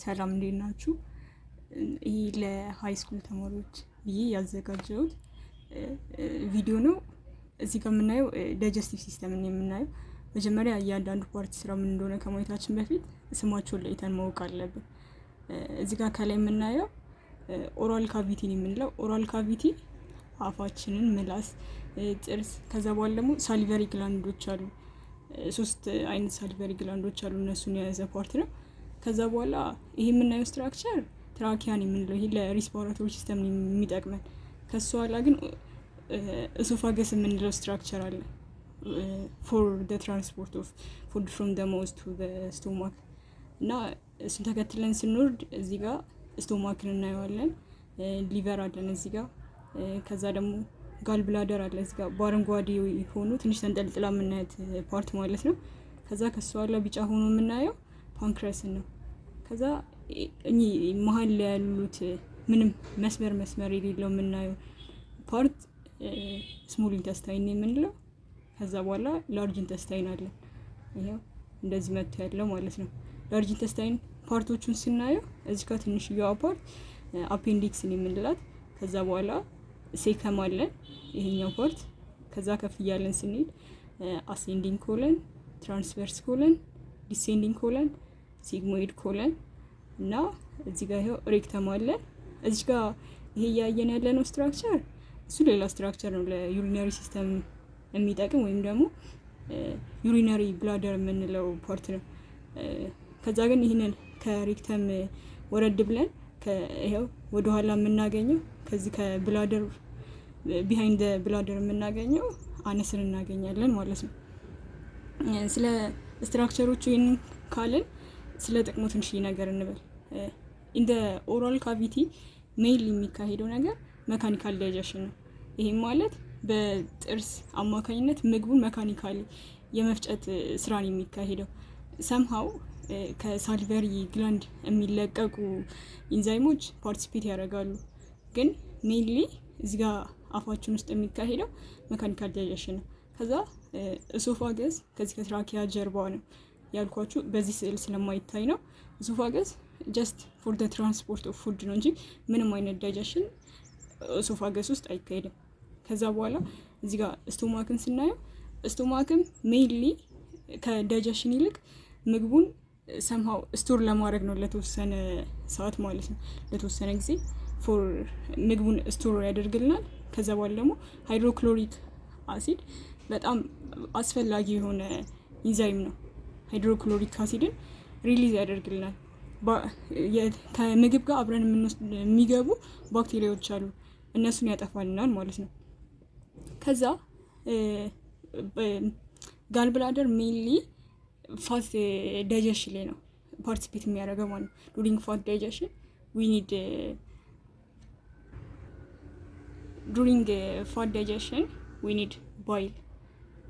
ሰላም እንዴት ናችሁ? ይህ ለ high school ተማሪዎች ብዬ ያዘጋጀሁት ቪዲዮ ነው። እዚህ ጋር የምናየው digestive system ነው የምናየው። መጀመሪያ እያንዳንዱ part ስራ ምን እንደሆነ ከማየታችን በፊት ስማቸውን ለይተን ማወቅ አለብን። እዚህ ጋር ከላይ የምናየው oral cavity ን የምንለው፣ oral cavity አፋችንን፣ ምላስ፣ ጥርስ፣ ከዛ በኋላ ደግሞ salivary gland ኦች አሉ። ሶስት አይነት salivary gland ኦች አሉ። እነሱን የያዘ part ነው። ከዛ በኋላ ይሄ የምናየው structure trachea ን የምንለው፣ ይሄ ለ respiratory system የሚጠቅመን። ከሱ ኋላ ግን esophagus የምንለው structure አለ for the transport of food from the mouth to stomach። እና እሱን ተከትለን ስንወርድ እዚህ ጋር stomach ን እናየዋለን። Liver አለን እዚህ ጋር። ከዛ ደግሞ gallbladder አለ እዚህ ጋር፣ በአረንጓዴ ሆኖ ትንሽ ተንጠልጥላ የምናያት part ማለት ነው። ከዛ ከሱ ኋላ ቢጫ ሆኖ የምናየው pancreas ን ነው። ከዛ እኚህ መሀል ላይ ያሉት ምንም መስመር መስመር የሌለው የምናየው part small intestine የምንለው። ከዛ በኋላ large intestine አለ። ይኸው እንደዚህ መጥቶ ያለው ማለት ነው። Large intestine part ኦቹን ስናየው እዚህ ጋር ትንሽየዋ part appendix ን የምንላት፣ ከዛ በኋላ cecum አለን ይሄኛው part። ከዛ ከፍ እያለን ስንሄድ ascending colon፣ transverse colon፣ descending colon፣ sigmoid colon እና እዚህ ጋር ይኸው rectum አለ። እዚህ ጋር ይሄ እያየን ያለነው structure እሱ ሌላ structure ነው፣ ለ urinary system የሚጠቅም ወይም ደግሞ urinary bladder የምንለው part ነው። ከዛ ግን ይህንን ከ rectum ወረድ ብለን ይኸው ወደኋላ የምናገኘው፣ ከዚህ ከ bladder፣ behind bladder የምናገኘው anus ን እናገኛለን ማለት ነው። ስለ structure ኦቹ ይህንን ካልን ስለ ጥቅሙ ትንሽ ነገር እንበል። In oral cavity mainly የሚካሄደው ነገር mechanical digestion ነው። ይህም ማለት በጥርስ አማካኝነት ምግቡን mechanically የመፍጨት ስራን የሚካሄደው። Somehow ከ salivary gland የሚለቀቁ ኢንዛይሞች participate ያደርጋሉ። ግን mainly እዚህ ጋር አፋችን ውስጥ የሚካሄደው mechanical digestion ነው። ከዛ esophagus ከዚህ ከ trachea ጀርባ ነው ያልኳችሁ፣ በዚህ ስዕል ስለማይታይ ነው። Esophagus just for the transport of food ነው እንጂ ምንም አይነት digestion esophagus ውስጥ አይካሄድም። ከዛ በኋላ እዚህ ጋር stomach ን ስናየው stomach ም mainly ከ digestion ይልቅ ምግቡን somehow store ለማድረግ ነው፣ ለተወሰነ ሰዓት ማለት ነው። ለተወሰነ ጊዜ for ምግቡን store ያደርግልናል። ከዛ በኋላ ደግሞ hydrochloric acid በጣም አስፈላጊ የሆነ ኢንዛይም ነው። Hydrochloric acid ን release ያደርግልናል። ከምግብ ጋር አብረን የሚገቡ ባክቴሪያዎች አሉ፣ እነሱን ያጠፋልናል ማለት ነው። ከዛ gallbladder mainly fat digestion ላይ ነው participate የሚያደርገው ማለት ነው። During fat digestion we need bile,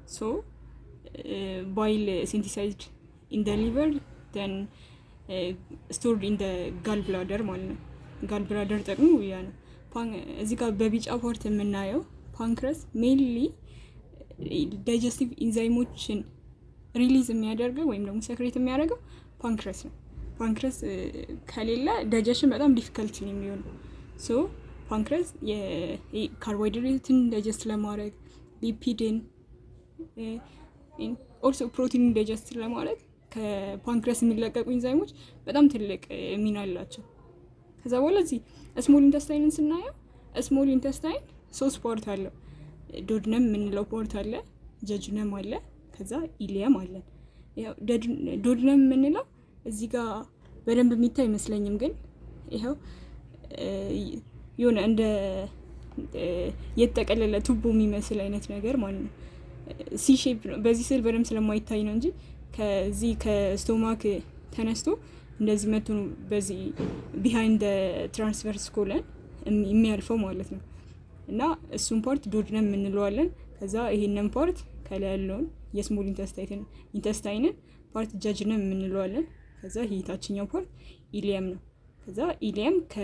so bile synthesized in the liver, then stored in the gallbladder ማለት ነው። Gallbladder ጥቅሙ ያ ነው። እዚህ ጋር በቢጫ part የምናየው pancreas mainly digestive ኢንዛይሞችን release የሚያደርገው ወይም ደግሞ secrete የሚያደርገው pancreas ነው። Pancreas ከሌለ digestion በጣም difficult ነው የሚሆነው። So pancreas የካርቦሃይድሬትን digest ለማድረግ፣ lipid ን፣ also ፕሮቲንን digest ለማድረግ ከ pancreas የሚለቀቁ ኢንዛይሞች በጣም ትልቅ ሚና አላቸው። ከዛ በኋላ እዚህ small intestine ን ስናየው small intestine ሶስት part አለው። Duodenum የምንለው part አለ፣ jejunum አለ፣ ከዛ ileum አለን። ያው duodenum የምንለው እዚህ ጋር በደንብ የሚታይ አይመስለኝም፣ ግን ይኸው የሆነ እንደ የተጠቀለለ ቱቦ የሚመስል አይነት ነገር ማለት ነው። C shape ነው። በዚህ ስዕል በደንብ ስለማይታይ ነው እንጂ ከዚህ ከ stomach ተነስቶ እንደዚህ መቶ ነው በዚህ behind transverse colon የሚያልፈው ማለት ነው። እና እሱን part duodenum እንለዋለን። ከዛ ይሄንን part፣ ከላይ ያለውን የ small intestine ን part jejunum እንለዋለን። ከዛ ይሄ ታችኛው part ileum ነው። ከዛ ileum ከ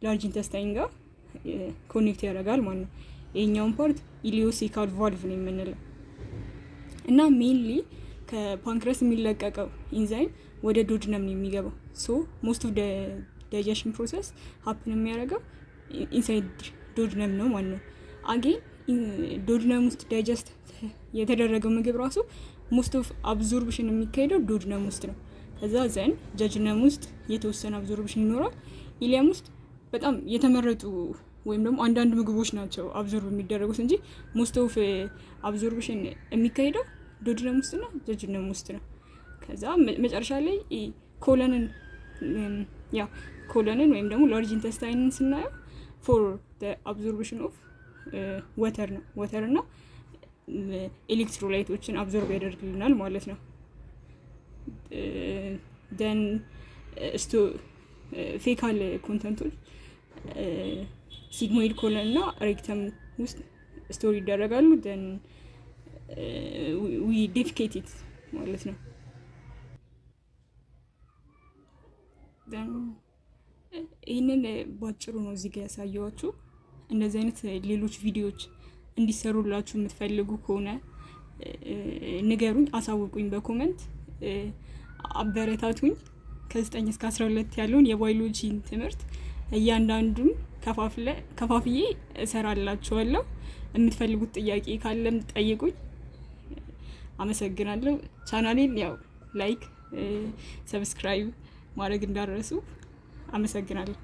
large intestine ጋር connect ያደርጋል ማለት ነው። ይሄኛውን part ileocecal valve ነው የምንለው። እና mainly ከ ከ pancreas የሚለቀቀው ኢንዛይም ወደ duodenum ነው የሚገባው። So most of digestion process happen የሚያደርገው inside duodenum ነው ማለት ነው። Again, duodenum ውስጥ digest የተደረገው ምግብ ራሱ most of absorption የሚካሄደው duodenum ውስጥ ነው። ከዛ then jejunum ውስጥ የተወሰነ absorption ይኖራል። Ileum ውስጥ በጣም የተመረጡ ወይም ደግሞ አንዳንድ ምግቦች ናቸው absorb የሚደረጉት እንጂ most of absorption የሚካሄደው duodenum ውስጥና jejunum ውስጥ ነው። ከዛ መጨረሻ ላይ colon ን፣ ያ colon ን ወይም ደግሞ large intestine ን ስናየው for absorption of water ነው። Water እና electrolyte ኦችን absorb ያደርግልናል ማለት ነው። Then fecal content ኦች sigmoid colon እና rectum ውስጥ store ይደረጋሉ። Then we defecate it ማለት ነው። Then ይህንን ባጭሩ ነው እዚህ ጋር ያሳየኋችሁ። እንደዚህ አይነት ሌሎች ቪዲዮዎች እንዲሰሩላችሁ የምትፈልጉ ከሆነ ንገሩኝ፣ አሳውቁኝ በ comment፣ አበረታቱኝ። ከ9 እስከ 12 ያለውን የባዮሎጂን ትምህርት እያንዳንዱን ከፋፍዬ እሰራላችኋለሁ። የምትፈልጉት ጥያቄ ካለም ጠይቁኝ። አመሰግናለሁ። ቻናሌን ያው like፣ subscribe ማድረግ እንዳትረሱ። አመሰግናለሁ።